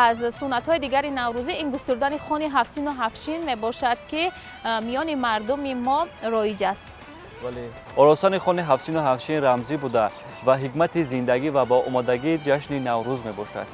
Аз суннатҳои дигари наврӯзӣ ин густурдани хони ҳафтсину ҳафтшин мебошад, ки миёни мардуми мо роиҷ аст. Бале, оростани хони ҳафтсину ҳафтшин рамзӣ буда ва ҳикмати зиндагӣ ва бо омодагии ҷашни Наврӯз мебошад.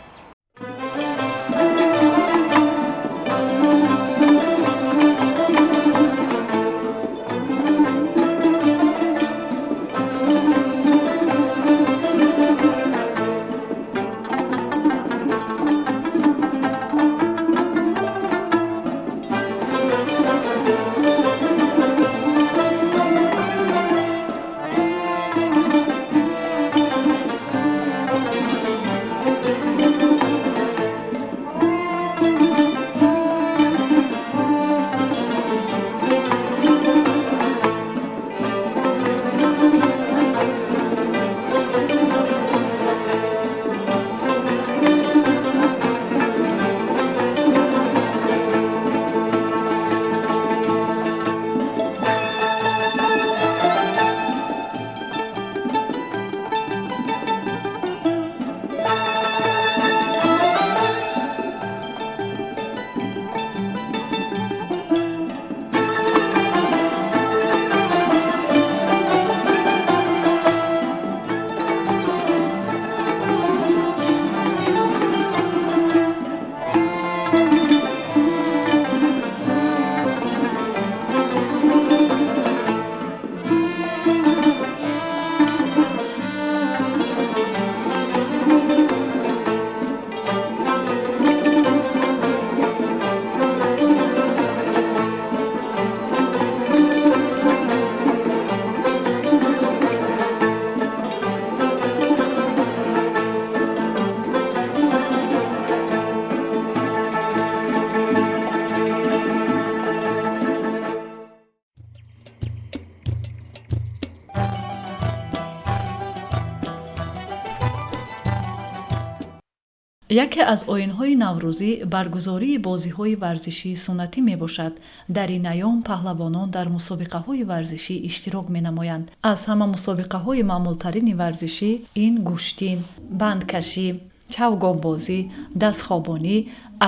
Яке аз оинҳои наврӯзӣ баргузории бозиҳои варзишии суннатӣ мебошад. Дар ин айём паҳлавонон дар мусобиқаҳои варзишӣ иштирок менамоянд. Аз ҳама мусобиқаҳои маъмултарини варзишӣ ин гӯштин, бандкашӣ, чавгонбозӣ, дастхобонӣ,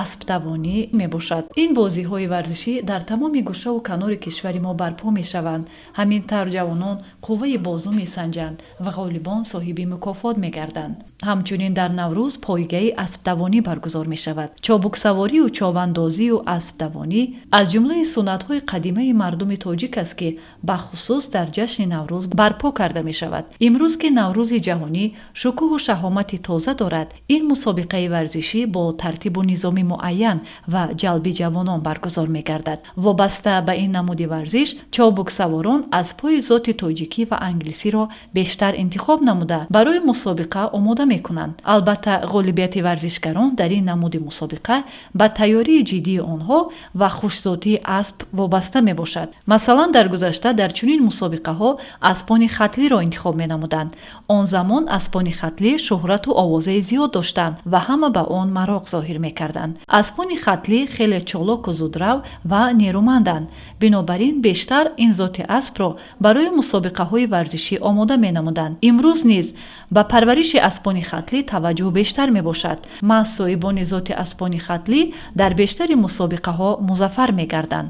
аспдавонӣ мебошад. Ин бозиҳои варзишӣ дар тамоми гӯшаву канори кишвари мо барпо мешаванд. Ҳамин тавр ҷавонон қувваи бозу месанҷанд ва ғолибон соҳиби мукофот мегарданд. Ҳамчунин дар Наврӯз пойгаи аспдавонӣ баргузор мешавад. Чобуксаворию човандозию аспдавонӣ аз ҷумлаи суннатҳои қадимаи мардуми тоҷик аст, ки бахусус дар ҷашни Наврӯз барпо карда мешавад. Имрӯз, ки Наврӯзи ҷаҳонӣ шукӯҳу шаҳомати тоза дорад, ин мусобиқаи варзишӣ бо тартибу низоми муайян ва ҷалби ҷавонон баргузор мегардад. Вобаста ба ин намуди варзиш, чобуксаворон аспҳои зоти тоҷикӣ ва англисиро бештар интихоб намуда, барои мусобиқа омода мекунанд. Албатта, ғолибияти варзишгарон дар ин намуди мусобиқа ба тайёрии ҷиддии онҳо ва хушзотии асп вобаста мебошад. Масалан, дар гузашта дар чунин мусобиқаҳо аспони хатлиро интихоб менамуданд. Он замон аспони хатлӣ шӯҳрату овозаи зиёд доштанд ва ҳама ба он мароқ зоҳир мекарданд. Аспони хатлӣ хеле чолоку зудрав ва нерӯманданд. Бинобар ин бештар ин зоти аспро барои мусобиқаҳои варзишӣ омода менамуданд. Имрӯз низ ба парвариши аспони хатлӣ таваҷҷӯҳ бештар мебошад. Маҳз соҳибони зоти аспони хатлӣ дар бештари мусобиқаҳо музаффар мегарданд.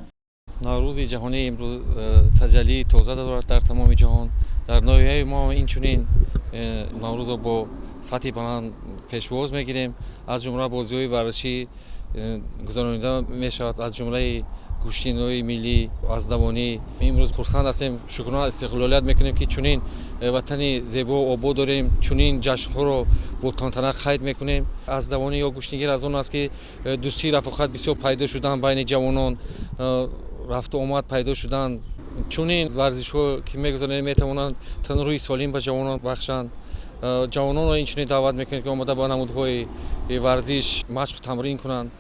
Наврӯзи ҷаҳонӣ имрӯз таҷаллии тоза дорад дар тамоми ҷаҳон. Дар ноҳияи мо инчунин Наврӯзро бо сатҳи баланд пешвоз мегирем. Аз ҷумла бозиҳои варзишӣ гузаронида мешавад, аз ҷумлаи гӯштинҳои миллӣ, аспдавонӣ. Имрӯз хурсанд ҳастем, шукрона истиқлолият мекунем, ки чунин ватани зебо обод дорем, чунин ҷашнҳоро бо тантана қайд мекунем. Аспдавонӣ ё гӯштингир аз он аст, ки дӯстии рафоқат бисёр пайдо шудан байни ҷавонон, рафту омад пайдо шудан. Чунин варзишҳо, ки мегузаронем, метавонанд танрӯҳи солим ба ҷавонон бахшанд. Ҷавононро инчунин даъват мекунем, ки омода ба намудҳои варзиш машқу тамрин кунанд.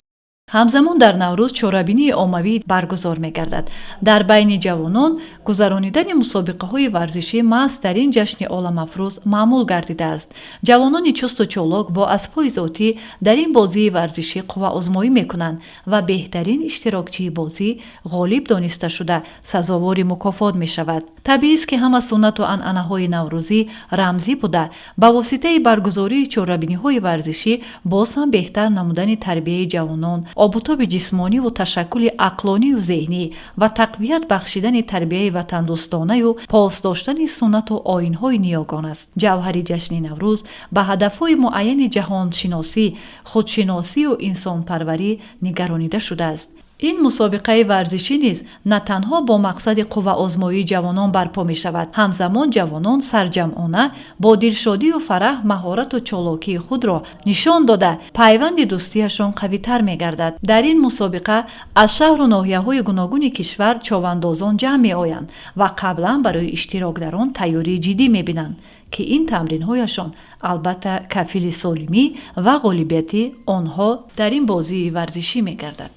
Ҳамзамон дар Наврӯз чорабинии оммавӣ баргузор мегардад. Дар байни ҷавонон гузаронидани мусобиқаҳои варзишӣ маҳз дар ин ҷашни оламафрӯз маъмул гардидааст. Ҷавонони чусту чолок бо аспҳои зотӣ дар ин бозии варзишӣ қувваозмоӣ мекунанд ва беҳтарин иштирокчии бозӣ ғолиб дониста шуда сазовори мукофот мешавад. Табиист, ки ҳама суннату анъанаҳои наврӯзӣ рамзӣ буда, ба воситаи баргузории чорабиниҳои варзишӣ боз ҳам беҳтар намудани тарбияи ҷавонон, обутоби ҷисмониву ташаккули ақлонию зеҳнӣ ва тақвият бахшидани тарбияи ватандӯстонаю пос доштани суннату оинҳои ниёгон аст. Ҷавҳари ҷашни Наврӯз ба ҳадафҳои муайяни ҷаҳоншиносӣ, худшиносию инсонпарварӣ нигаронида шудааст. Ин мусобиқаи варзишӣ низ на танҳо бо мақсади қувваозмоии ҷавонон барпо мешавад, ҳамзамон ҷавонон сарҷамъона бо дилшодию фараҳ маҳорату чолокии худро нишон дода, пайванди дӯстиашон қавитар мегардад. Дар ин мусобиқа аз шаҳру ноҳияҳои гуногуни кишвар човандозон ҷамъ меоянд ва қаблан барои иштирок дар он тайёрии ҷиддӣ мебинанд, ки ин тамринҳояшон албатта кафили солимӣ ва ғолибияти онҳо дар ин бозии варзишӣ мегардад.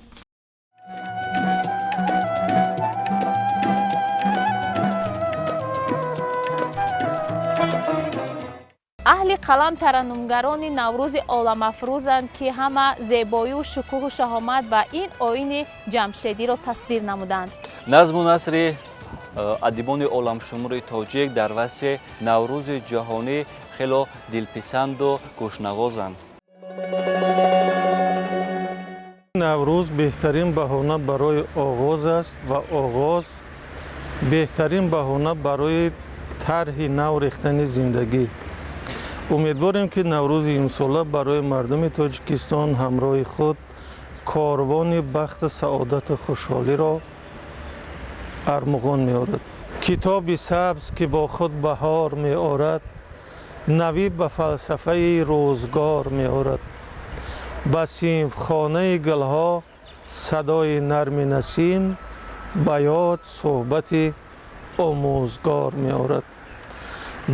Аҳли қалам тараннумгарони Наврӯзи оламафрӯзанд, ки ҳама зебоию шукӯҳу шаҳомат ва ин оини ҷамшедиро тасвир намуданд. Назму насри адибони оламшумури тоҷик дар васфи Наврӯзи ҷаҳонӣ хело дилписанду гӯшнавозанд. Наврӯз беҳтарин баҳона барои оғоз аст ва оғоз беҳтарин баҳона барои тарҳи нав рехтани зиндагӣ. Умедворем, ки Наврӯзи имсола барои мардуми Тоҷикистон ҳамроҳи худ корвони бахту саодату хушҳолиро армуғон меорад. Китоби сабз, ки бо худ баҳор меорад, навӣ ба фалсафаи рӯзгор меорад. Ба синфхонаи гулҳо садои нарми насим, ба ёд суҳбати омӯзгор меорад.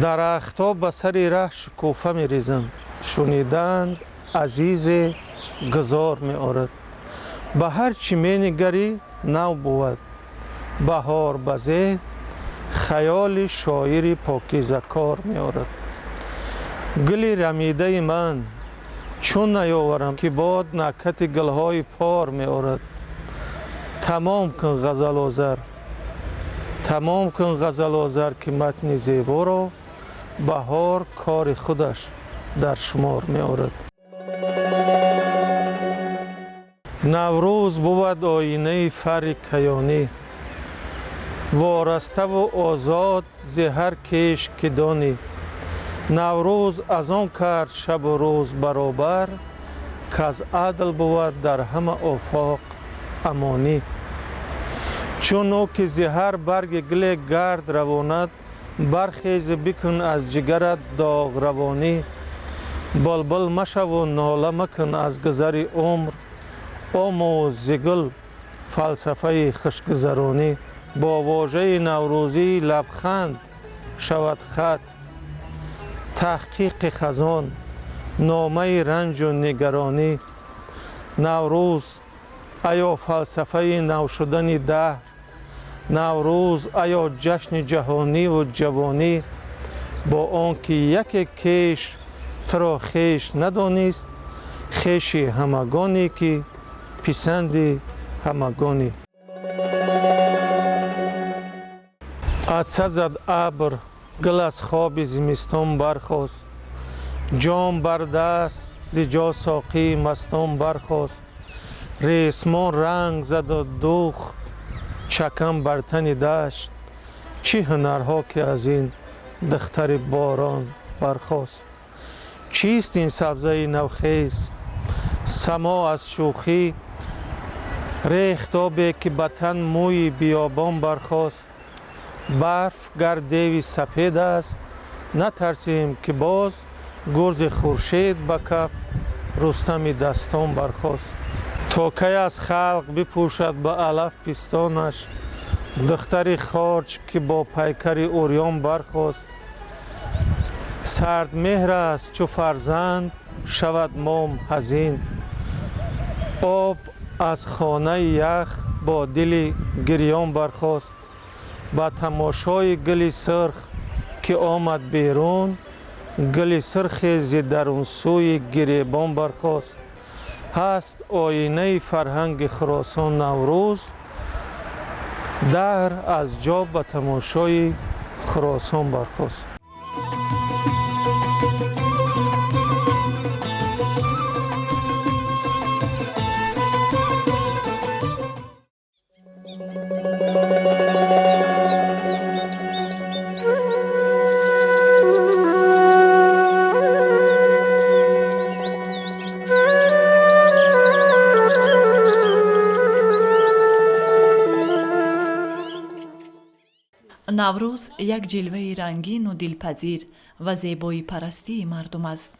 Дарахтҳо ба сари раҳ шукуфа мерезанд, шуниданд азизе гузор меорад. Ба ҳар чӣ менигарӣ нав бувад, баҳор ба зеҳн хаёли шоири покизакор меорад. Гули рамидаи ман чун наёварам, ки бод накҳати гулҳои пор меорад. Тамом кун ғазалозар, тамом кун ғазалозар, ки матни зеборо баҳор кори худаш дар шумор меорад. Наврӯз бувад оинаи фарри каёнӣ, вораставу озод зи ҳар кеш ки донӣ. Наврӯз аз он кард шабу рӯз баробар, каз адл бувад дар ҳама офоқ амонӣ. Чун ӯ ки зи ҳар барги гуле гард равонад, бархези бикун аз ҷигарат доғравонӣ. Булбул машаву нола макун аз гузари умр, омӯз зи гул фалсафаи хушгузаронӣ. Бо вожаи наврӯзӣ лабханд шавад хат, таҳқиқи хазон номаи ранҷу нигаронӣ. Наврӯз аё фалсафаи нав шудани даҳр, Наврӯз аё ҷашни ҷаҳониву ҷавонӣ. Бо он ки яке кеш туро хеш надонист, хеши ҳамагоне ки писанди ҳамагонӣ. Атса зад абр, гул аз хоби зимистон бархост, ҷом бар даст зи ҷо соқии мастон бархост. Ресмон ранг заду духт чакам бар тани дашт, чӣ ҳунарҳо ки аз ин духтари борон бархост. Чист ин сабзаи навхез, само аз шӯхӣ рехт обе ки ба тан мӯи биёбон бархост. Барф гар деви сапед аст, натарсем ки боз гурзи хуршед ба каф Рустами дастон бархост. То кай аз халқ бипӯшад ба алаф пистонаш, духтари хорҷ ки бо пайкари урён бархост. Сардмеҳр аст чу фарзанд шавад мом ҳазин, об Аз хонаи ях бо дили гирён бархост. Ба тамошои гули сурх ки омад берун, гули сурхе зи дарунсӯи гиребон бархост. Ҳаст оинаи фарҳанги Хуросон Наврӯз, даҳр аз ҷо ба тамошои Хуросон бархост. Наврӯз як ҷилваи рангину дилпазир ва зебоипарастии мардум аст.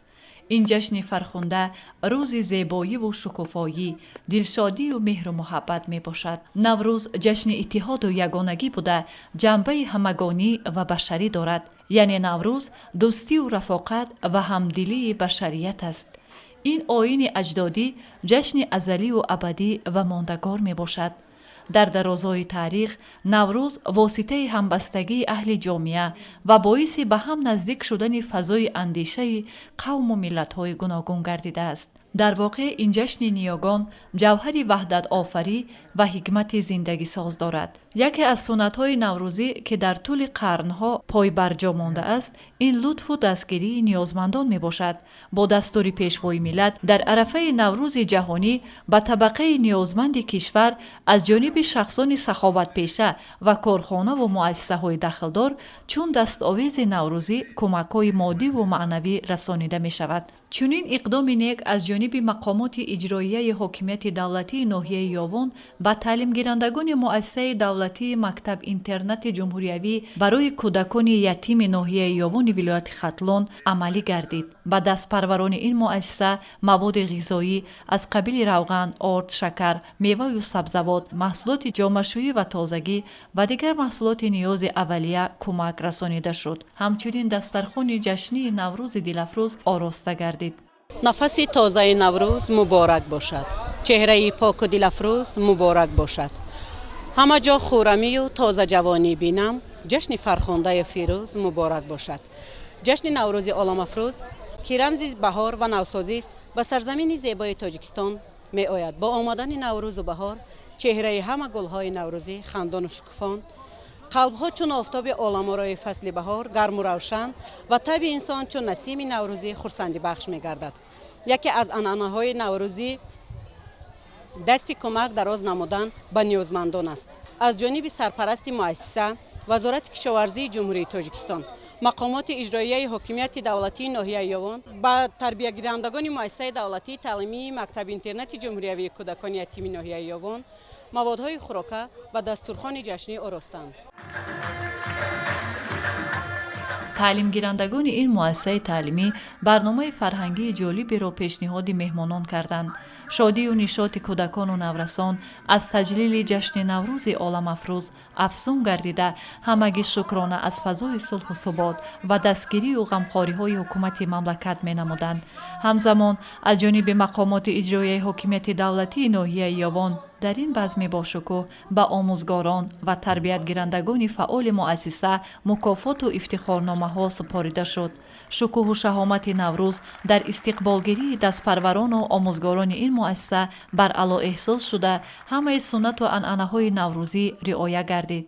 Ин ҷашни фархунда рӯзи зебоиву шукуфоӣ, дилшодию меҳру муҳаббат мебошад. Наврӯз ҷашни иттиҳоду ягонагӣ буда, ҷанбаи ҳамагонӣ ва башарӣ дорад. Яъне Наврӯз дӯстию рафоқат ва ҳамдилии башарият аст. Ин оини аҷдодӣ ҷашни азалию абадӣ ва мондагор мебошад. Дар дарозои таърих Наврӯз воситаи ҳамбастагии аҳли ҷомеа ва боиси ба ҳам наздик шудани фазои андешаи қавму миллатҳои гуногун гардидааст. Дар воқеъ ин ҷашни ниёгон ҷавҳари ваҳдатофарӣ ва ҳикмати зиндагисоз дорад. Яке аз суннатҳои наврӯзӣ, ки дар тӯли қарнҳо пойбарҷо мондааст, ин лутфу дастгирии ниёзмандон мебошад. Бо дастури Пешвои миллат дар арафаи Наврӯзи ҷаҳонӣ ба табақаи ниёзманди кишвар аз ҷониби шахсони саховатпеша ва корхонаву муассисаҳои дахлдор чун дастовези наврӯзӣ кӯмакҳои моддиву маънавӣ расонида мешавад. Чунин иқдоми нек аз ҷониби мақомоти иҷроияи ҳокимияти давлатии ноҳияи Ёвон ба таълимгирандагони муассисаи давлатии мактаб-интернати ҷумҳуриявӣ барои кӯдакони ятими ноҳияи Ёвони вилояти Хатлон амалӣ гардид. Ба дастпарварони ин муассиса маводи ғизоӣ аз қабили равған, орд, шакар, меваю сабзавот, маҳсулоти ҷомашӯӣ ва тозагӣ ва дигар маҳсулоти ниёзи аввалия кӯмак расонида шуд. Ҳамчунин дастархони ҷашнии Наврӯзи дилафрӯз ороста гардид. Нафаси тозаи Наврӯз муборак бошад, чеҳраи поку дилафрӯз муборак бошад. Ҳама ҷо хурамию тозаҷавонӣ бинам, ҷашни фархундаю фирӯз муборак бошад. Ҷашни Наврӯзи оламафрӯз, ки рамзи баҳор ва навсозист, ба сарзамини зебои Тоҷикистон меояд. Бо омадани Наврӯзу баҳор чеҳраи ҳама гулҳои наврӯзӣ хандону шукуфон, қалбҳо чун офтоби оламорои фасли баҳор гарму равшан ва таби инсон чун насими наврӯзӣ хурсандибахш мегардад. Яке аз анъанаҳои наврӯзӣ дасти кӯмак дароз намудан ба ниёзмандон аст. Аз ҷониби сарпарасти муассиса, Вазорати кишоварзии Ҷумҳурии Тоҷикистон, мақомоти иҷроияи ҳокимияти давлатии ноҳияи Ёвон ба тарбиягирандагони муассисаи давлатии таълимии мактаби-интернати ҷумҳуриявии кӯдакони ятими ноҳияи Ёвон маводҳои хӯрока ва дастурхони ҷашнӣ оростанд. Таълимгирандагони ин муассисаи таълимӣ барномаи фарҳангии ҷолиберо пешниҳоди меҳмонон карданд. Шодию нишоти кӯдакону наврасон аз таҷлили ҷашни Наврӯзи оламафрӯз афзун гардида, ҳамагӣ шукрона аз фазои сулҳу субот ва дастгирию ғамхориҳои ҳукумати мамлакат менамуданд. Ҳамзамон аз ҷониби мақомоти иҷроияи ҳокимияти давлатии ноҳияи Ёвон дар ин базми бошукӯҳ ба омӯзгорон ва тарбиятгирандагони фаъоли муассиса мукофоту ифтихорномаҳо супорида шуд. Шукӯҳу шаҳомати Наврӯз дар истиқболгирии дастпарварону омӯзгорони ин муассиса баръало эҳсос шуда, ҳамаи суннату анъанаҳои наврӯзӣ риоя гардид.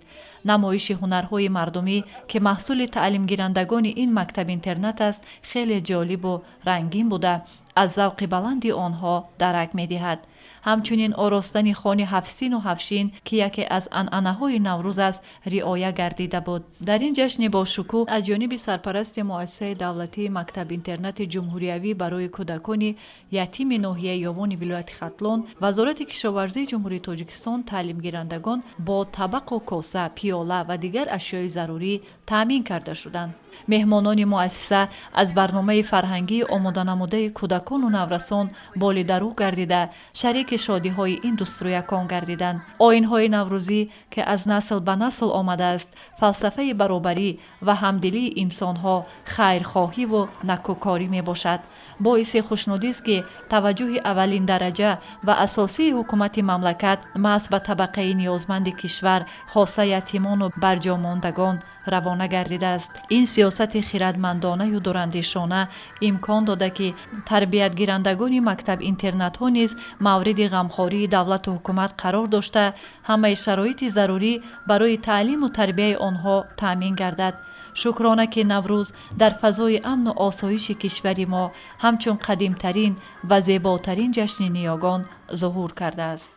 Намоиши ҳунарҳои мардумӣ, ки маҳсули таълимгирандагони ин мактаб-интернат аст, хеле ҷолибу рангин буда, аз завқи баланди онҳо дарак медиҳад. Ҳамчунин оростани хони ҳафтсину ҳафшин, ки яке аз анъанаҳои Наврӯз аст, риоя гардида буд. Дар ин ҷашни бошукӯҳ аз ҷониби сарпарасти муассисаи давлатии мактаб-интернати ҷумҳуриявӣ барои кӯдакони ятими ноҳияи Ёвони вилояти Хатлон, Вазорати кишоварзии Ҷумҳурии Тоҷикистон таълимгирандагон бо табақу коса, пиёла ва дигар ашёи зарурӣ таъмин карда шуданд. Меҳмонони муассиса аз барномаи фарҳангии омоданамудаи кӯдакону наврасон болидарӯ гардида, шарики шодиҳои ин дӯстрӯякон гардиданд. Оинҳои наврӯзӣ, ки аз насл ба насл омадааст, фалсафаи баробарӣ ва ҳамдилии инсонҳо, хайрхоҳиву накӯкорӣ мебошад. Боиси хушнудист, ки таваҷҷӯҳи аввалиндараҷа ва асосии ҳукумати мамлакат маҳз ба табақаи ниёзманди кишвар, хоса ятимону барҷомондагон равона гардидааст. Ин сиёсати хирадмандонаю дурандешона имкон дода, ки тарбиятгирандагони мактаб-интернатҳо низ мавриди ғамхории давлату ҳукумат қарор дошта, ҳамаи шароити зарурӣ барои таълиму тарбияи онҳо таъмин гардад. Шукрона, ки Наврӯз дар фазои амну осоиши кишвари мо ҳамчун қадимтарин ва зеботарин ҷашни ниёгон зуҳур кардааст.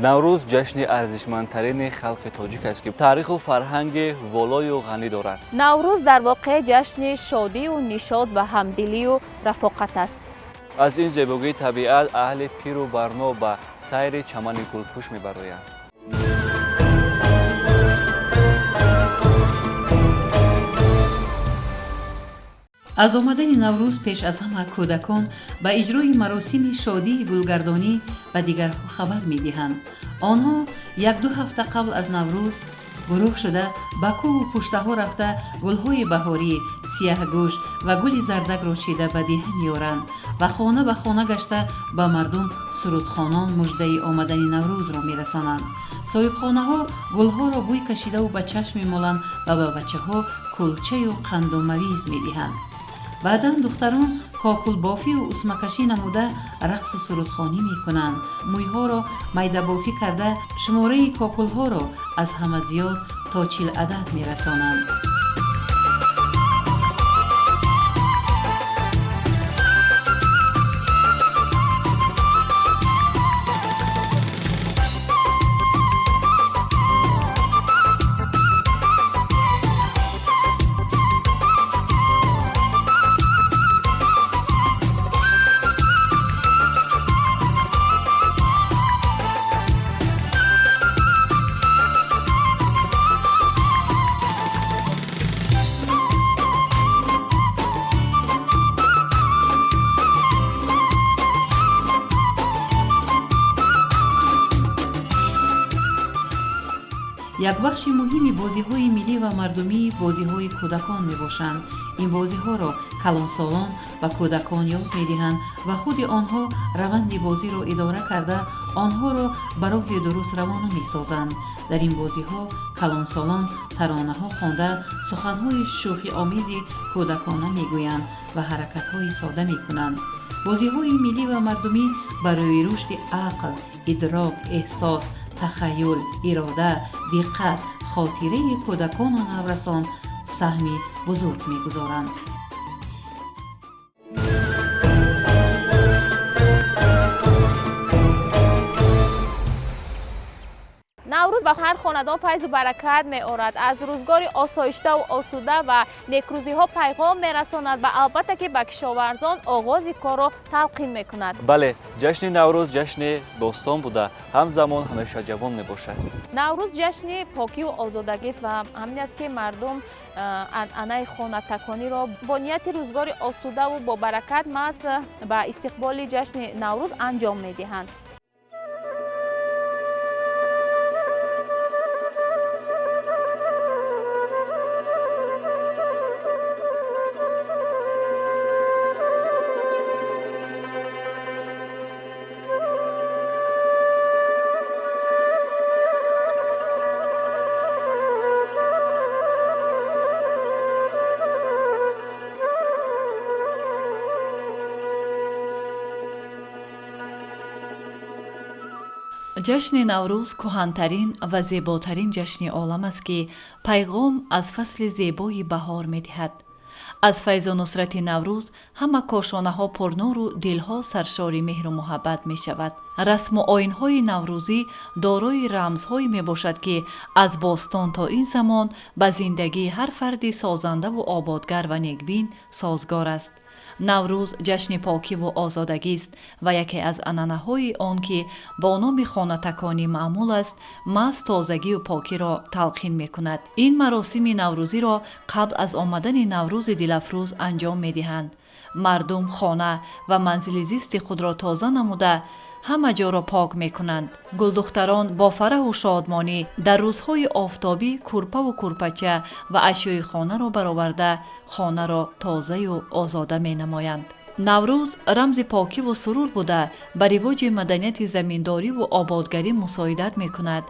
Наврӯз ҷашни арзишмандтарини халқи тоҷик аст, ки таъриху фарҳанги волою ғанӣ дорад. Наврӯз дар воқеъ ҷашни шодию нишод ва ҳамдилию рафоқат аст. Аз ин зебогии табиат аҳли пиру барно ба сайри чамани гулпӯш мебароянд. Аз омадани Наврӯз пеш аз ҳама кӯдакон ба иҷрои маросими шодии гулгардонӣ ба дигарҳо хабар медиҳанд. Онҳо 1-ду ҳафта қабл аз Наврӯз гурӯҳ шуда ба кӯҳу пуштаҳо рафта, гулҳои баҳорӣ, сияҳгӯш ва гули зардакро чида ба деҳа меоранд ва хона ба хона гашта ба мардум сурудхонон муждаи омадани Наврӯзро мерасонанд. Соҳибхонаҳо гулҳоро бӯй кашидаву ба чашм мемоланд ва ба бачаҳо кулчаю қанду мавиз медиҳанд. Баъдан духтарон кокулбофию усмакашӣ намуда, рақсу сурудхонӣ мекунанд. Мӯйҳоро майдабофӣ карда, шумораи кокулҳоро аз ҳама зиёд то 40 адад мерасонанд. Як бахши муҳими бозиҳои миллӣ ва мардумӣ бозиҳои кӯдакон мебошанд. Ин бозиҳоро калонсолон ба кӯдакон ёд медиҳанд ва худи онҳо раванди бозиро идора карда, онҳоро ба роҳи дуруст равона месозанд. Дар ин бозиҳо калонсолон таронаҳо хонда, суханҳои шӯхиомези кӯдакона мегӯянд ва ҳаракатҳои сода мекунанд. Бозиҳои миллӣ ва мардумӣ барои рушди ақл, идрок, эҳсос, тахаюл, ирода, диққат, хотираи кӯдакону наврасон саҳми бузург мегузоранд. Наврӯз ба ҳар хонадон файзу баракат меорад, аз рӯзгори осоиштаву осуда ва некрӯзиҳо пайғом мерасонад ва албатта ки ба кишоварзон оғози корро талқин мекунад. Бале, ҷашни Наврӯз ҷашни достон буда, ҳамзамон ҳамеша ҷавон мебошад. Наврӯз ҷашни покиву озодагист ва ҳамин аст, ки мардум анъанаи хонатакониро бо нияти рӯзгори осудаву бобаракат маҳз ба истиқболи ҷашни Наврӯз анҷом медиҳанд. Ҷашни Наврӯз кӯҳантарин ва зеботарин ҷашни олам аст, ки пайғом аз фасли зебои баҳор медиҳад. Аз файзу нусрати Наврӯз ҳама кошонаҳо пурнуру дилҳо саршори меҳру муҳаббат мешавад. Расму оинҳои наврӯзӣ дорои рамзҳое мебошад, ки аз бостон то ин замон ба зиндагии ҳар фарди созандаву ободгар ва некбин созгор аст. Наврӯз ҷашни покиву озодагист ва яке аз анъанаҳои он, ки бо номи хонатаконӣ маъмул аст, маҳз тозагию покиро талқин мекунад. Ин маросими наврӯзиро қабл аз омадани Наврӯзи дилафрӯз анҷом медиҳанд. Мардум хона ва манзили зисти худро тоза намуда, ҳама ҷоро пок мекунанд. Гулдухтарон бо фараҳу шодмонӣ дар рӯзҳои офтобӣ кӯрпаву кӯрпача ва ашёи хонаро бароварда, хонаро тозаю озода менамоянд. Наврӯз рамзи покиву сурур буда, ба ривоҷи маданияти заминдориву ободгарӣ мусоидат мекунад.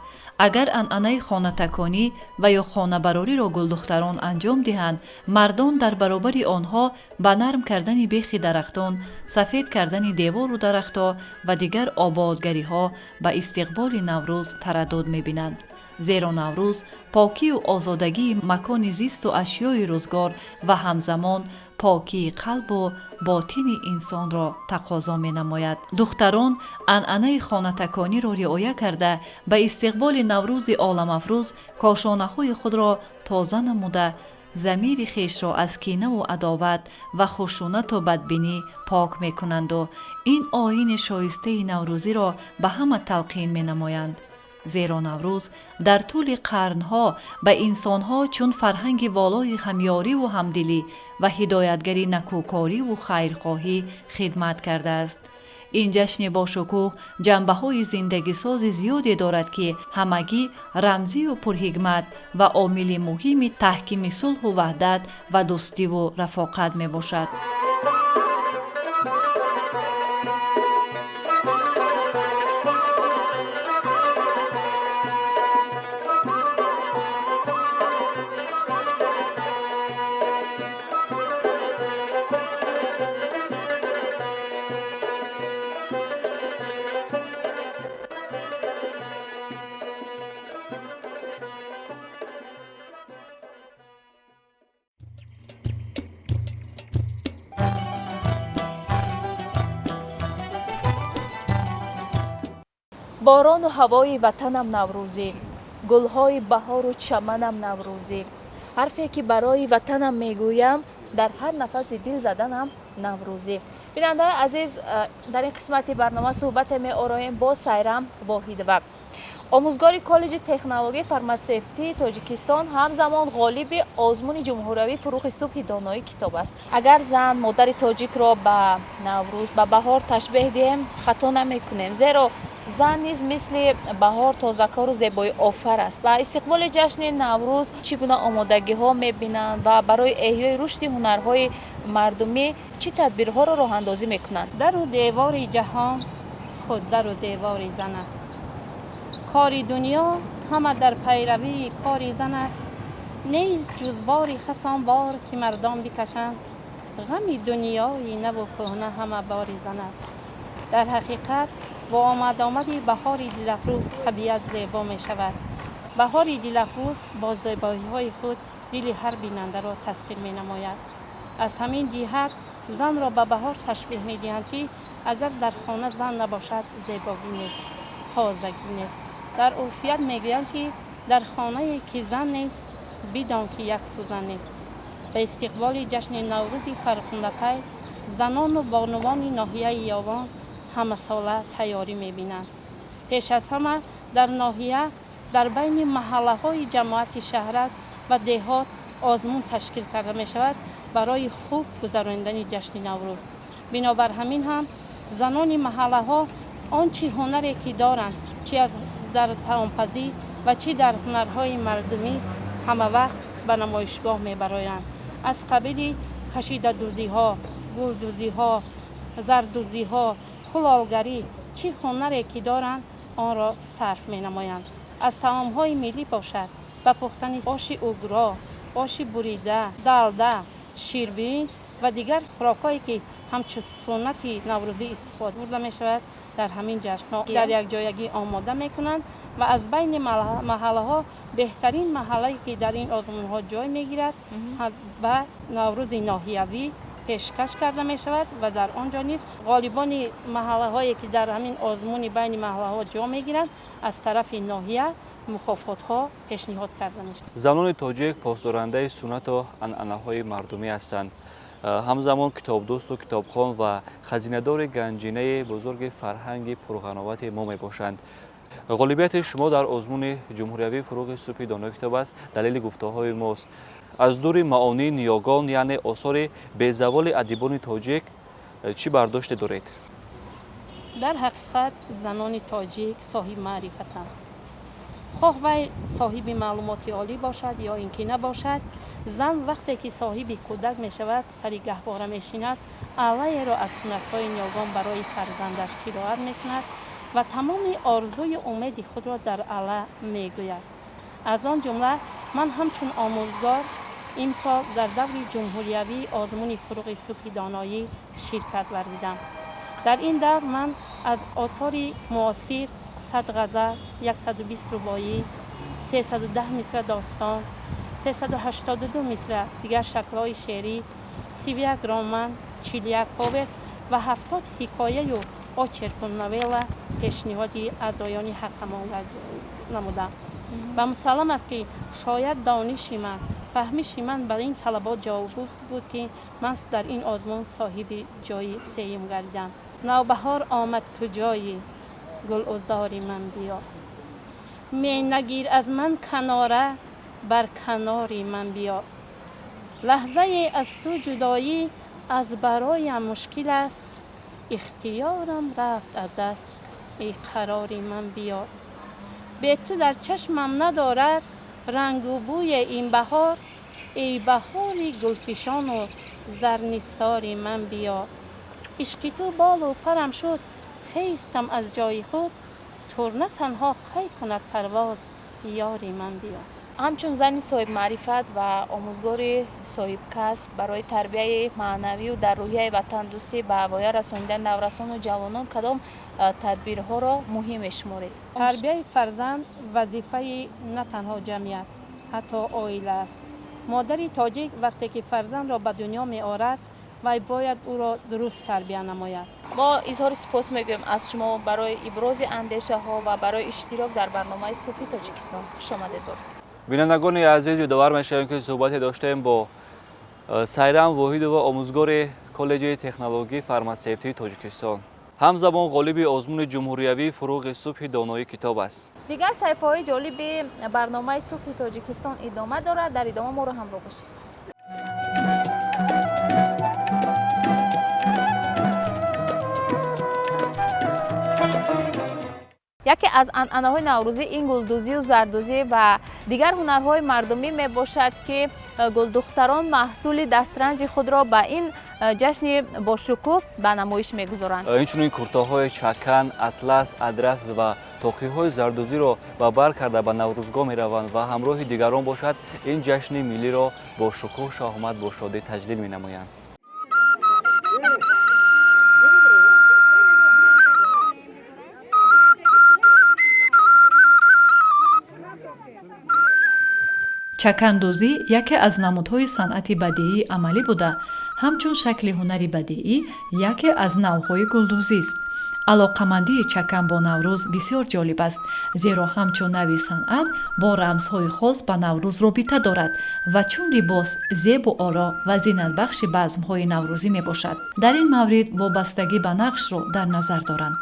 Агар анъанаи хонатаконӣ ва ё хонабарориро гулдухтарон анҷом диҳанд, мардон дар баробари онҳо ба нарм кардани бехи дарахтон, сафед кардани девору дарахтҳо ва дигар ободгариҳо ба истиқболи Наврӯз тараддуд мебинанд. Зеро Наврӯз покию озодагии макони зисту ашёи рӯзгор ва ҳамзамон покии қалбу ботини инсонро тақозо менамояд. Духтарон анъанаи хонатакониро риоя карда, ба истиқболи Наврӯзи оламафрӯз кошонаҳои худро тоза намуда, замири хешро аз кинаву адоват ва хушунату бадбинӣ пок мекунанду ин оини шоистаи наврӯзиро ба ҳама талқин менамоянд. Зеро Наврӯз дар тӯли қарнҳо ба инсонҳо чун фарҳанги волои ҳамёриву ҳамдилӣ ва ҳидоятгари накӯкориву хайрхоҳӣ хидмат кардааст. Ин ҷашни бошукӯҳ ҷанбаҳои зиндагисози зиёде дорад, ки ҳамагӣ рамзию пурҳикмат ва омили муҳими таҳкими сулҳу ваҳдат ва дӯстиву рафоқат мебошад. Борону ҳавои ватанам наврӯзӣ, гулҳои баҳору чаманам наврӯзӣ. Ҳарфе ки барои ватанам мегӯям, дар ҳар нафаси дил заданам наврӯзӣ. Бинандаҳои азиз, дар ин қисмати барнома суҳбате меороем бо Сайрам Воҳидова, омӯзгори коллеҷи технологияи фарматсевтии Тоҷикистон, ҳамзамон ғолиби озмуни ҷумҳуриявии «Фурӯғи субҳи донои китоб» аст. Агар зан, модари тоҷикро ба Наврӯз, ба баҳор ташбеҳ диҳем, хато намекунем, зеро зан низ мисли баҳор тозакору зебоиофар аст. Ба истиқболи ҷашни Наврӯз чӣ гуна омодагиҳо мебинанд ва барои эҳёи рушди ҳунарҳои мардумӣ чӣ тадбирҳоро роҳандозӣ мекунанд? Дару девори ҷаҳон худ дару девори зан аст. Кори дунё ҳама дар пайравии кори зан аст. Нест ҷуз бори хасон бор, ки мардон бикашанд. Ғами дунёи наву кӯҳна ҳама бори зан аст. Дар ҳақиқат, бо омадомади баҳори дилафрӯз табиат зебо мешавад. Баҳори дилафрӯз бо зебоиҳои худ дили ҳар бинандаро тасхир менамояд. Аз ҳамин ҷиҳат занро ба баҳор ташбеҳ медиҳанд, ки агар дар хона зан набошад, зебогӣ нест, тозагӣ нест. Дар урфият мегӯянд, ки дар хонае ки зан нест, бидон, ки як сӯзан нест. Ба истиқболи ҷашни Наврӯзи фархундапай занону бонувони ноҳияи Ёвон ҳамасола тайёрӣ мебинанд. Пеш аз ҳама дар ноҳия дар байни маҳаллаҳои ҷамоати шаҳрак ва деҳот озмун ташкил карда мешавад барои хуб гузаронидани ҷашни Наврӯз. Бинобар ҳамин ҳам занони маҳаллаҳо он чӣ ҳунаре ки доранд, чӣ аз дар таомпазӣ ва чӣ дар ҳунарҳои мардумӣ, ҳамавақт ба намоишгоҳ мебароянд. Аз қабили кашидадӯзиҳо, гулдӯзиҳо, зардӯзиҳо, кулолгарӣ, чӣ ҳунаре ки доранд, онро сарф менамоянд. Аз таомҳои миллӣ бошад, ба пухтани оши угро, оши бурида, далда, ширбиринҷ ва дигар хӯрокҳое, ки ҳамчун суннати наврӯзӣ истифода бурда мешавад, дар ҳамин ҷашнҳо дар якҷоягӣ омода мекунанд ва аз байни маҳаллаҳо беҳтарин маҳаллае, ки дар ин озмунҳо ҷой мегирад, ба Наврӯзи ноҳиявӣ пешкаш карда мешавад ва дар он ҷо низ ғолибони маҳаллаҳое, ки дар ҳамин озмуни байни маҳаллаҳо ҷо мегиранд, аз тарафи ноҳия мукофотҳо пешниҳод карда мешавад. Занони тоҷик посдорандаи суннату анъанаҳои мардумӣ ҳастанд. Ҳамзамон китобдӯсту китобхон ва хазинадори ганҷинаи бузурги фарҳанги пурғановати мо мебошанд. Ғолибияти шумо дар озмуни ҷумҳуриявии фурӯғи субҳи донои китоб аст, далели гуфтаҳои мост. Аз дури маонии ниёгон, яъне осори безаволи адибони тоҷик, чӣ бардоште доред? Дар ҳақиқат занони тоҷик соҳиби маърифатанд. Хоҳ вай соҳиби маълумоти олӣ бошад ё ин ки набошад, зан вақте ки соҳиби кӯдак мешавад, сари гаҳвора мешинад, аллаеро аз суннатҳои ниёгон барои фарзандаш қироат мекунад ва тамоми орзую умеди худро дар алла мегӯяд. Аз он ҷумла ман ҳамчун омӯзгор имсол дар даври ҷумҳуриявии озмуни фурӯғи субҳи доноӣ ширкат варзидам. Дар ин давр ман аз осори муосир 100 ғазал, 120 рубоӣ, 310 мисра достон, 382 мисра дигар шаклҳои шеърӣ, 31 роман, 41 повест ва 70 ҳикояю очерку новелла пешниҳоди аъзоёни ҳакамон намудам. Ва мусаллам аст, ки шояд дониши ман, фаҳмиши ман ба ин талабот ҷавобгӯ буд, ки ман дар ин озмун соҳиби ҷои сеюм гардидам. Навбаҳор омад, куҷои гулузори ман биё, менагир аз ман канора, бар канори ман биё. Лаҳзае аз ту ҷудоӣ аз бароям мушкил аст, ихтиёрам рафт аз даст, эй қарори ман биё. Бе ту дар чашмам надорад рангу бӯи ин баҳор, эй баҳори гулфишону зарнисори ман биё. Ишқи ту болу парам шуд, хестам аз ҷои худ, турна танҳо қай кунад парвоз, ёри ман биё. Ҳамчун зани соҳибмаърифат ва омӯзгори соҳибкасб барои тарбияи маънавию дар рӯҳияи ватандӯстӣ ба воя расонидани наврасону ҷавонон кадом тадбирҳоро муҳим мешуморед? Тарбияи фарзанд вазифаи на танҳо ҷамъият, ҳатто оила аст. Модари тоҷик вақте ки фарзандро ба дунё меорад, вай бояд ӯро дуруст тарбия намояд. Мо изҳори сипос мегӯем аз шумо барои ибрози андешаҳо ва барои иштирок дар барномаи субҳи Тоҷикистон. Хуш омадед бор. Бинандагони азиз, ёдовар мешавем, ки суҳбате доштем бо Сайрам Воҳидова, омӯзгори коллеҷи технологии фармасевтии Тоҷикистон, ҳамзамон ғолиби озмуни ҷумҳуриявии фурӯғи субҳи донои китоб аст. Дигар саҳифаҳои ҷолиби барномаи субҳи Тоҷикистон идома дорад. Дар идома моро ҳамроҳ бошед. Яке аз анъанаҳои наврӯзӣ ин гулдӯзию зардӯзӣ ва дигар ҳунарҳои мардумӣ мебошад, ки гулдухтарон маҳсули дастранҷи худро ба ин ҷашни бошукӯҳ ба намоиш мегузоранд. Инчунин куртаҳои чакан, атлас, адрас ва тоқиҳои зардӯзиро ба бар карда ба наврӯзгоҳ мераванд ва ҳамроҳи дигарон бошад ин ҷашни миллиро бо шукӯҳ, шаҳомат, бо шодӣ таҷлил менамоянд. Чакандӯзӣ яке аз намудҳои санъати бадеии амалӣ буда, ҳамчун шакли ҳунари бадеӣ яке аз навъҳои гулдӯзист. Алоқамандии чакан бо Наврӯз бисёр ҷолиб аст, зеро ҳамчун нави санъат бо рамзҳои хос ба Наврӯз робита дорад ва чун либос зебу оро ва зинатбахши базмҳои наврӯзӣ мебошад. Дар ин маврид вобастагӣ ба нақшро дар назар доранд.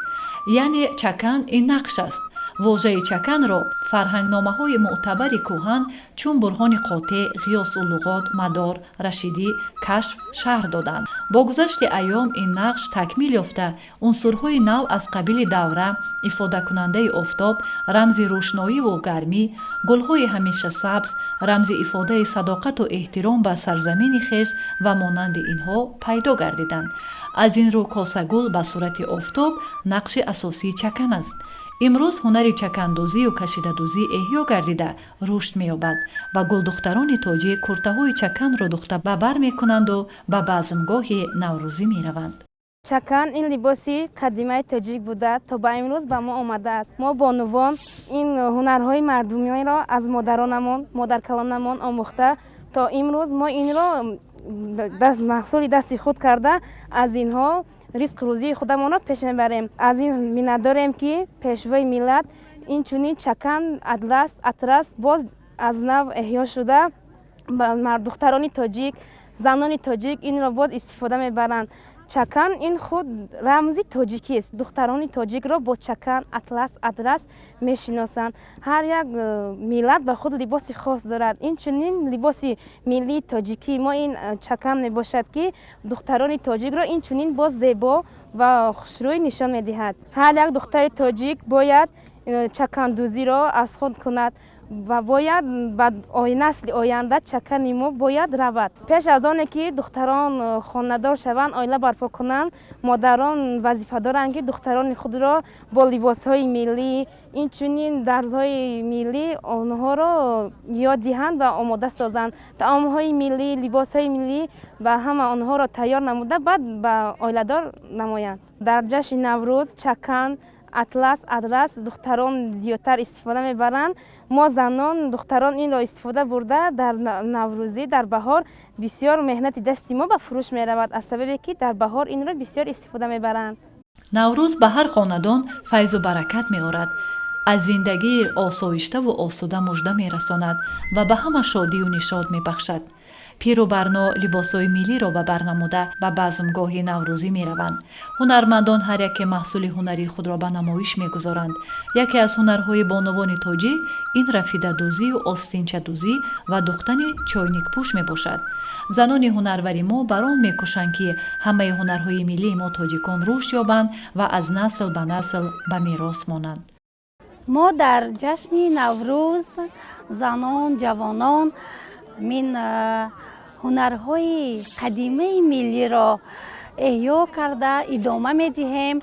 Яъне чакан ин нақш аст. Вожаи чаканро фарҳангномаҳои мӯътабари кӯҳан чун Бурҳони Қотеъ, Ғиёсуллуғот, Мадор, Рашидӣ, Кашф шарҳ доданд. Бо гузашти айём ин нақш такмил ёфта, унсурҳои нав аз қабили давра, ифодакунандаи офтоб, рамзи рӯшноиву гармӣ, гулҳои ҳамеша сабз, рамзи ифодаи садоқату эҳтиром ба сарзамини хеш ва монанди инҳо пайдо гардиданд. Аз ин рӯ косагул ба сурати офтоб нақши асосии чакан аст. Имрӯз ҳунари чакандӯзию кашидадӯзӣ эҳё гардида рушд меёбад ва гулдухтарони тоҷик куртаҳои чаканро духта ба бар мекунанду ба базмгоҳи наврӯзӣ мераванд. Чакан ин либоси қадимаи тоҷик буда, то ба имрӯз ба мо омадааст. Мо бонувон ин ҳунарҳои мардумиро аз модаронамон, модаркалонамон омӯхта, то имрӯз мо инро маҳсули дасти худ карда, аз инҳо ризқу рӯзии худамонро пеш мебарем. Аз ин миннатдорем, ки пешвои миллат инчунин чакан, атлас, атрас боз аз нав эҳё шуда, духтарони тоҷик, Занони тоҷик инро боз истифода мебаранд. Чакан ин худ рамзи тоҷикист. Духтарони тоҷикро бо чакан, атлас, адрас мешиносанд. Ҳар як миллат ба худ либоси хос дорад. Инчунин либоси миллии тоҷикии мо ин чакан мебошад, ки духтарони тоҷикро инчунин боз зебо ва хушрӯй нишон медиҳад. Ҳар як духтари тоҷик бояд чакандӯзиро аз худ кунад ва бояд ба насли оянда чакани мо бояд равад. Пеш аз оне ки духтарон хонадор шаванд, оила барпо кунанд, модарон вазифа доранд, ки духтарони худро бо либосҳои миллӣ, инчунин дарзҳои миллӣ онҳоро ёд диҳанд ва омода созанд. Таомҳои миллӣ, либосҳои миллӣ ва ҳама онҳоро тайёр намуда, баъд ба оиладор намоянд. Дар ҷашни Наврӯз чакан, атлас, адрас духтарон зиёдтар истифода мебаранд. Мо занон, духтарон инро истифода бурда, дар наврӯзӣ, дар баҳор бисёр меҳнати дасти мо ба фурӯш меравад, аз сабабе ки дар баҳор инро бисёр истифода мебаранд. Наврӯз ба ҳар хонадон файзу баракат меорад, аз зиндагии осоиштаву осуда мужда мерасонад ва ба ҳама шодию нишод мебахшад. Пиру барно либосҳои миллиро ба бар намуда, ба базмгоҳи наврӯзӣ мераванд. Ҳунармандон ҳар яке маҳсули ҳунарии худро ба намоиш мегузоранд. Яке аз ҳунарҳои бонувони тоҷик ин рафидадӯзию остинчадӯзӣ ва духтани чойникпӯш мебошад. Занони ҳунарвари мо бар он мекӯшанд, ки ҳамаи ҳунарҳои миллии мо тоҷикон рушд ёбанд ва аз насл ба насл ба мерос монанд. Мо дар ҷашни Наврӯз занон, ҷавонон мин ҳунарҳои қадимаи миллиро эҳё карда идома медиҳем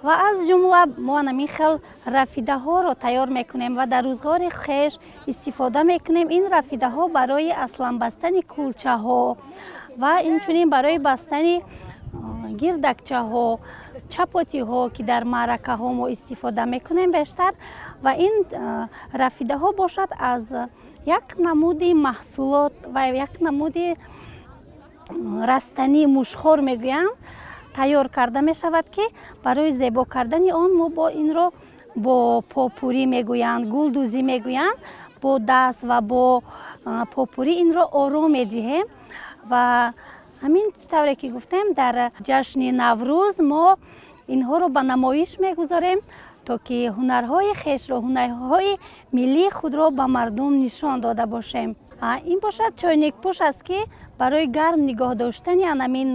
ва аз ҷумла мо ҳамин хел рафидаҳоро тайёр мекунем ва дар рӯзғори хеш истифода мекунем. Ин рафидаҳо барои аслан бастани кулчаҳо ва инчунин барои бастани гирдакчаҳо, чапотиҳо, ки дар маъракаҳо мо истифода мекунем бештар. Ва ин рафидаҳо бошад, аз як намуди маҳсулот ва як намуди растании мушхор мегӯянд, тайёр карда мешавад, ки барои зебо кардани он мо бо инро бо попурӣ мегӯянд, гулдӯзӣ мегӯянд, бо даст ва бо попурӣ инро ором медиҳем. Ва ҳамин тавре ки гуфтем, дар ҷашни Наврӯз мо инҳоро ба намоиш мегузорем, то ки ҳунарҳои хешро, ҳунарҳои миллии худро ба мардум нишон дода бошем. Ин бошад чойникпӯш аст, ки барои гарм нигоҳ доштани анамин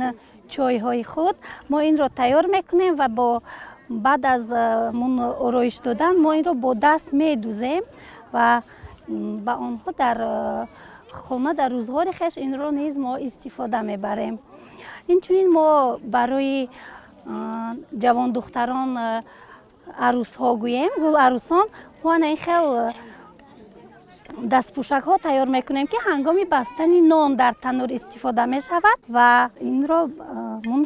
чойҳои худ мо инро тайёр мекунем ва бо баъд аз ороиш додан мо инро бо даст медӯзем ва ба онҳо дар хона, дар рӯзғори хеш инро низ мо истифода мебарем. Инчунин мо барои ҷавондухтарон, арӯсҳо гӯем, гуларӯсон, мо ана ин хел дастпӯшакҳо тайёр мекунем, ки ҳангоми бастани нон дар танур истифода мешавад ва инро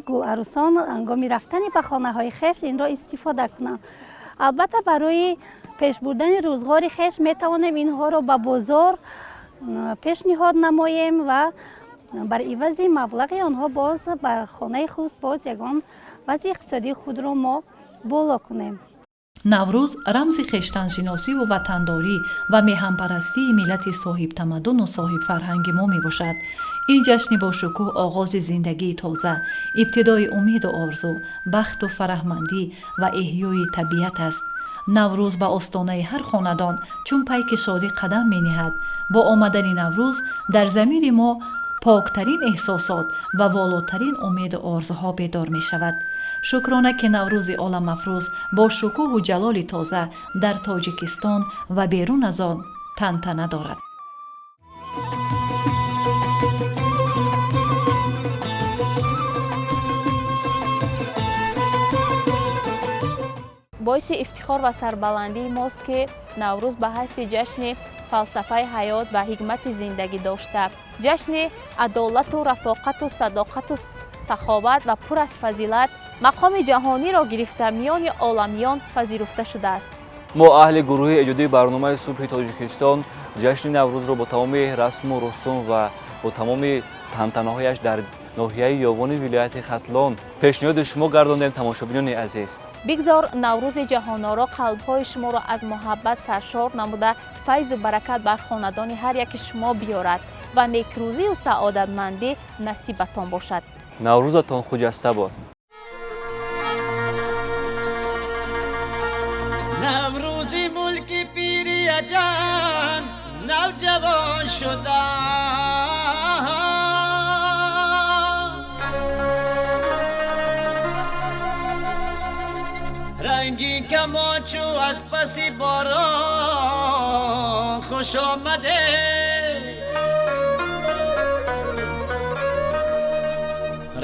гуларӯсон ҳангоми рафтани ба хонаҳои хеш инро истифода кунанд. Албатта, барои пешбурдани рӯзғори хеш метавонем инҳоро ба бозор пешниҳод намоем ва бар ивази маблағи онҳо боз ба хонаи худ боз ягон вазъи иқтисодии худро мо боло кунем. Наврӯз рамзи хештаншиносиву ватандорӣ ва меҳанпарастии миллати соҳибтамаддуну соҳибфарҳанги мо мебошад. Ин ҷашни бошукӯҳ оғози зиндагии тоза, ибтидои умеду орзу, бахту фараҳмандӣ ва эҳёи табиат аст. Наврӯз ба остонаи ҳар хонадон чун пайки шодӣ қадам мениҳад. Бо омадани Наврӯз дар замири мо поктарин эҳсосот ва волотарин умеду орзуҳо бедор мешавад. Шукрона, ки Наврӯзи оламафрӯз бо шукӯҳу ҷалоли тоза дар Тоҷикистон ва берун аз он тантана дорад. Боиси ифтихор ва сарбаландии мост, ки Наврӯз ба ҳайси ҷашни фалсафаи ҳаёт ва ҳикмати зиндагӣ дошта, ҷашни адолату рафоқату садоқату саховат ва пур аз фазилат мақоми ҷаҳониро гирифта, миёни оламиён пазируфта шудааст. Мо, аҳли гурӯҳи эҷодии барномаи «Субҳи Тоҷикистон», ҷашни Наврӯзро бо тамоми расму русум ва бо тамоми тантанаҳояш дар ноҳияи Ёвони вилояти Хатлон пешниҳоди шумо гардондем, тамошобинони азиз. Бигзор Наврӯзи ҷаҳоноро қалбҳои шуморо аз муҳаббат саршор намуда, файзу баракат бар хонадони ҳар яки шумо биёрад. ва некрӯзию саодатмандӣ насибатон бошад. Наврӯзатон хуҷаста бод. Наврӯзи мулки пири аҷам навҷавон шуда, рангин камон чу аз паси борон хуш омаде,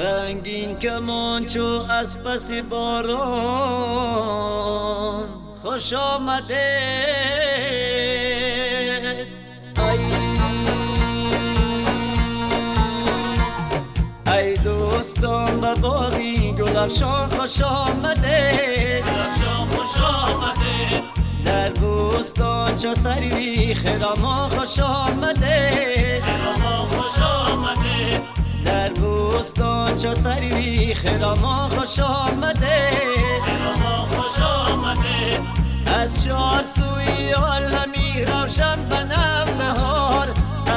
рангин камон чу аз паси борон хуш омаде. Ай дӯстон, ба боғи гулафшон хуш омадед, гулафшон хуш омадед. Дар бӯстон чо сарви хиромон хуш омадед, хиромон хуш омадед. Дар бӯстон чо сарви хиромон хуш омадед, хиромон хуш омадед. Аз чор сӯи олами равшан ба навбаҳор,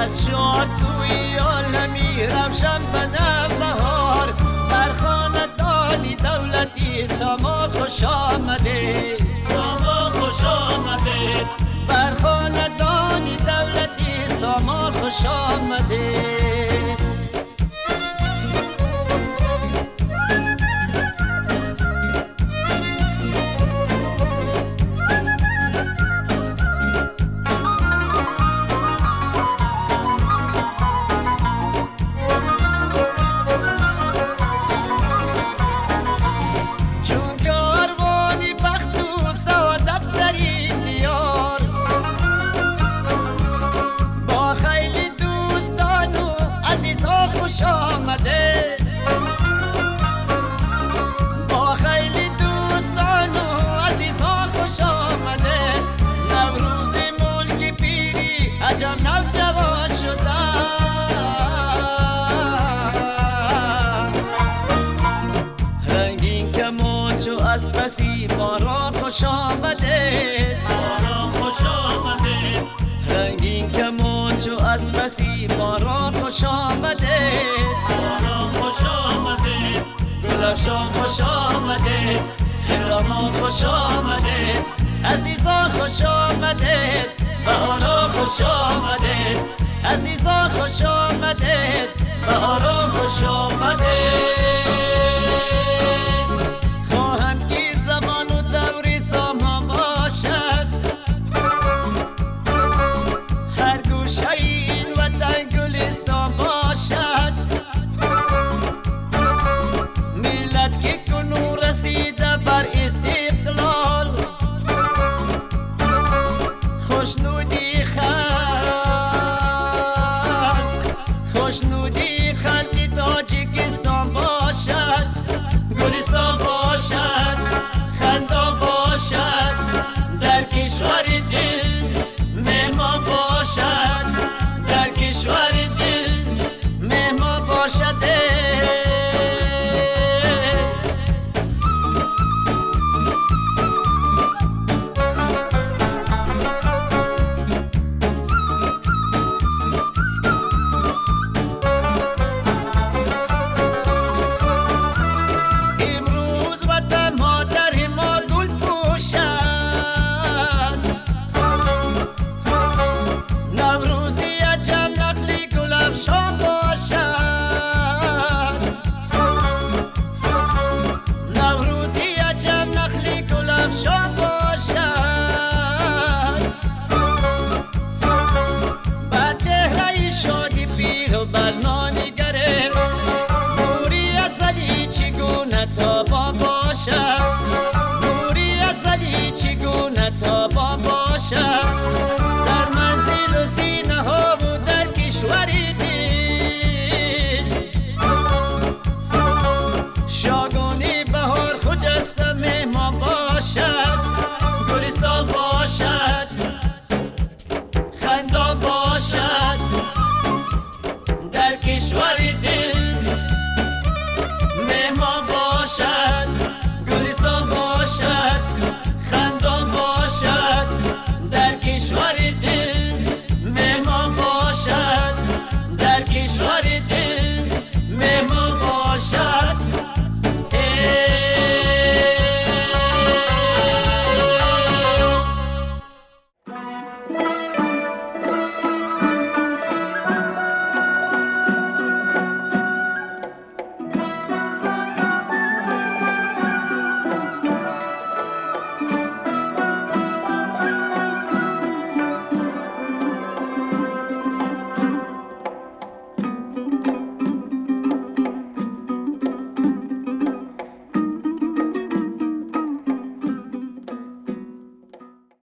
аз чор сӯи олами равшан ба навбаҳор, бар хонадони давлати само хуш омадед, само хуш омадед. Бар хонадони давлати само хуш омадед. از پسی باران خوش آمده، باران خوش آمده. رنگین کمان چو از پسی باران خوش آمده، باران خوش آمده. گلافشان خوش آمده، خرامان خوش آمده، عزیزان خوش آمده، بهاران خوش آمده، عزیزان خوش آمده، بهاران خوش آمده. خوشنودی خلق تاجیکستان باشد، گلستان باشد، خندان باشد، در کشور دل مهمان باشد، در کشور دل مهمان باشد.